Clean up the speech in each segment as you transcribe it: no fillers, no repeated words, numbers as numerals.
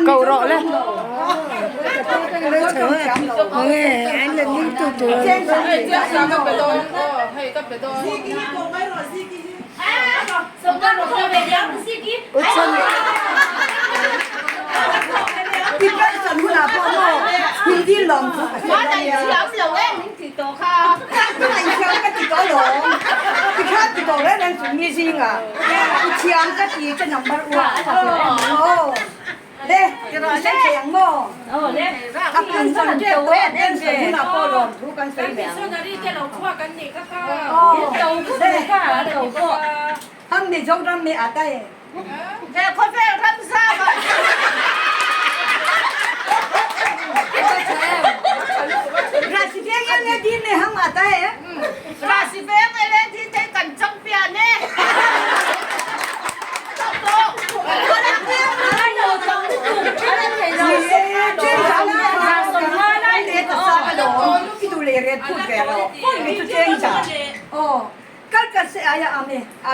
Ko rawh le.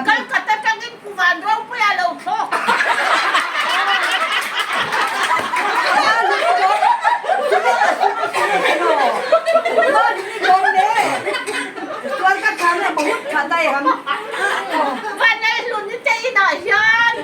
Calcutta tangin Pu Van Ropuia lo thlawk. Van ei hlun i te inah hian.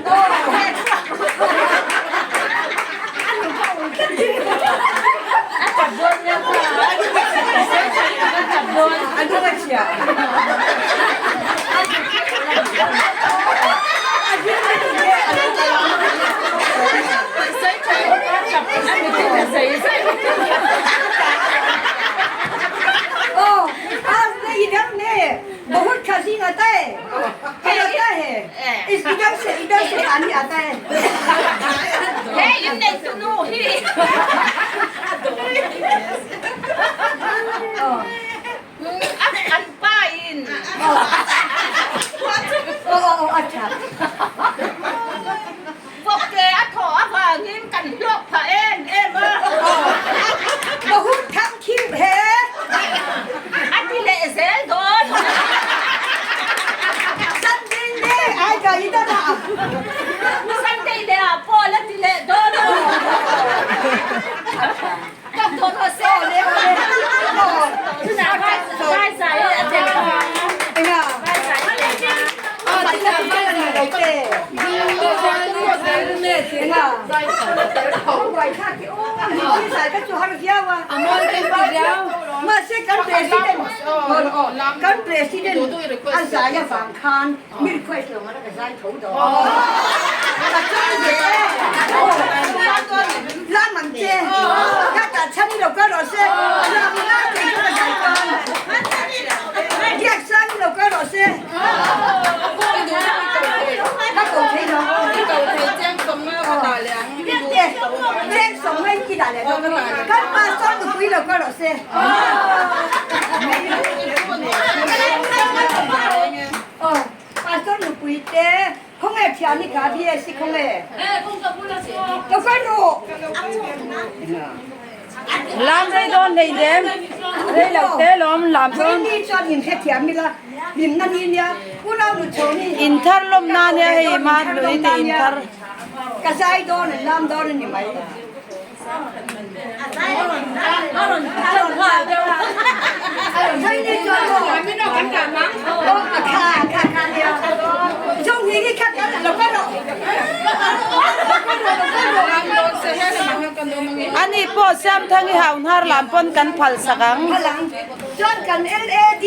He in nei tu nu hi. An pa in. Vawkte a thawh avangin kan hlawk phah em em a. A ti leh zel dawn. Sunday leh ah pawh la ti leh dawn a. Ka thaw thaw se. Kan president a zai avang khan mi request lo nga ka zai tho dawn. La man che ka ta chhan lo ka rawh se lam nga kei chu ka zai dawn. Biak sang lo ka rawh se. Ka ko thei lo. Cheng sawm ngai ki dah leh dawn. Kan pastor nupui lo ka rawh se. Aw, pastor nupui te khawnge thiani kha BSc khawnge? Ka kal rawh. Lam rei dawn hlei nem, rei lo te lawm lam dawn. Ni chuan in hrethiam ila, hlimna ni nia, unau nu chho ni. Inthar lawmna nia hei ma lui te inthar. Ka zai dawn an lam dawn a ni mai. Ani pawh Siamthangi Hauhnar lam pawn kan phal sak ang. Chuan kan LAD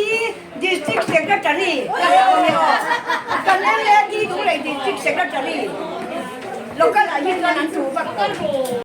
District Secretary kan LAD Lunglei District Secretary local ah hi chuan an thu vak lo.